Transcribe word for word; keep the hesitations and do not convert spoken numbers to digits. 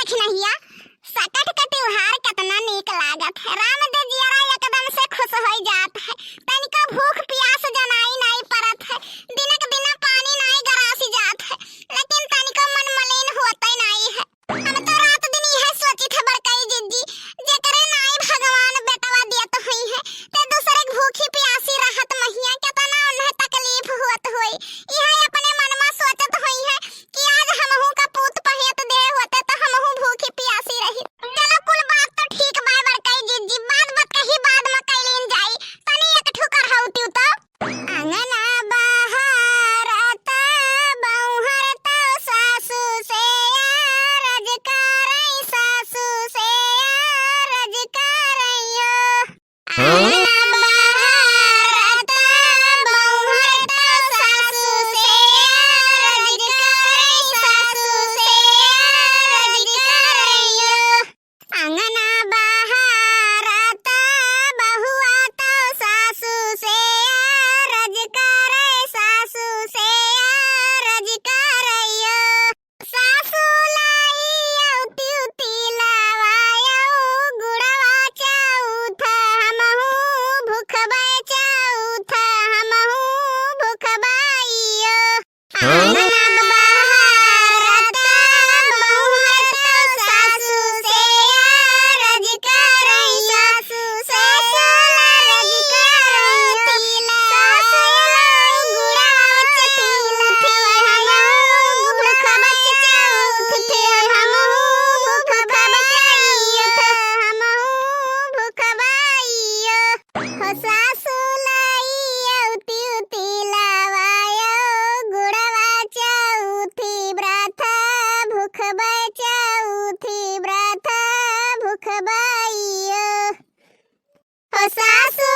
दक्षिणहिया, सकट के त्योहार केतना नीक लागत है। राम दे जियरा एकदम से खुश होइ जात है। तनिको भूख पियास जनाई नाई परत है। दिनक दिना पानी नाई गरासी जात है, लेकिन तनिको मन मलिन होतै नाई है। हम तो रात दिन इहे सोचित है बड़कई जिज्जी, जेकरे नाई भगवान बेटवा दियत होइहैं, ते दूसरे के भूखी पियासी रहत महिया केतना उन्हें तकलीफ होत होई। इहे अपने मन मा सोचत होइहैं कि आज हमहू का पूत पहेत दे होते तो हमहू भूखी पियासी रही। चलो कुल बात तो ठीक बाय बड़कई जिज्जी, बात बात कही बाद मा कैलीन जाई। तनी एक ठो करहौती तो। अंगना बहारत बौहरत सासु से अरज करई, सासु से अरज करई हो। अंगना बहारत बौहरत सासु से अरज करई, सासु से अरज करई हो। अंगना बहारत बहुआ तो सासु से अरज करई, सासु से अरज करई हो। सासु लाई अउती उती लावा अउ गुड़वा चौथ, हमहू भुखबै चौथ, हमहू भुखबै हो। अंगना बहारत बहुअर सासु से अरज करई, सासु से अरज करई, तिला सासु लाई गुड़वा चौथ, हमहू भुखबै चौथ, हमहू भुखबै चौथ, हमहू भुखबै हो। हो सासु लाई अउती उती लावा अउ गुड़वा चौथी, ब्रत भुखबै चौथी, ब्रत भुखबै हो। हो सासु